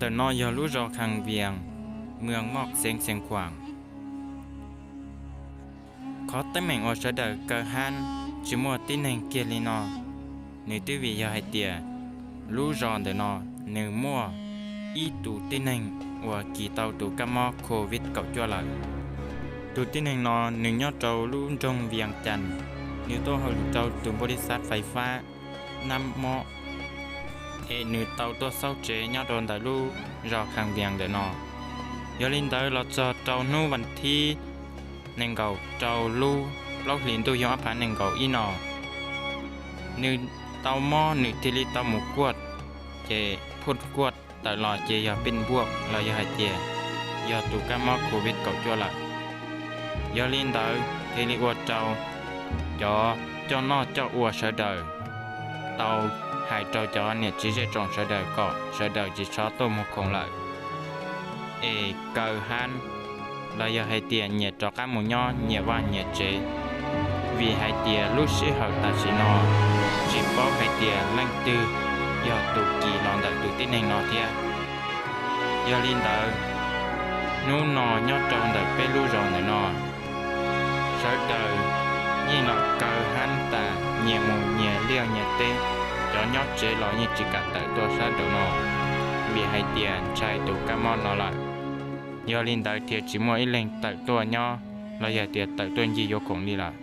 Ntawm no yog lub zos Khas Vias, moos Moj Xeev Xeev Khuam. Qhov teeb meem uas sawv daws kaw hab tsis muaj tib neeg kiag li no, nws twb vim yog hais tias lub zos ntawm no nws muaj ib tug tib neeg uas kis tau tus kab mob COVID kaum cuaj lawm. Tus tib neeg no nws nyob rau lub nroog Vias Cas, nws tuaj hauj lwm rau tus npau li xav fais fab nab mob, es nws tau tuaj xauj tsev nyob rau ntawm lub zos Khas Vias ntawm no. Yog li ntawd los txog rau hnub vas thib nees nkaum rau lub plaub hlis ntuj xyoo ob phav nees nkaum ib no, nws tau mob nws thiaj li tau mus kuaj, ces phuj kuaj tawm los ces yog pij npuaj los yog hais tias yog tus kab mob COVID kaum cuaj lawm. Yog li ntawd thiaj li ua rau cov coj noj coj ua sawv daws tau hais rau cov niam txiv zej tsoom sawv daws kom sawv daws tsis txhob tuaj mus khoom lawm, es kaw hab los yog hais tias nyias rov qab mus nyob nyias vaj nyias tsev, vim hais tias lub sij hawm tam sim no tsis paub hais tias leej twg yog tus kis los ntawm tus tib neeg no thiab. Yog li ntawd, hnub no nyob rau ntawm peb lub zos ntawm no, sawv daws yeej los kaw hab tas nyias mus nyias liaj nyias teb, cov nyob tsev los yeej tsis kam tawm tuaj sab nraum no, vim hais tias ntshai tus kab mob no lawm. Yog li ntawd thiaj tsis muaj ib leeg tawm tuaj nyob los yog tias tawm tuaj ncig yuav khoom li lawm.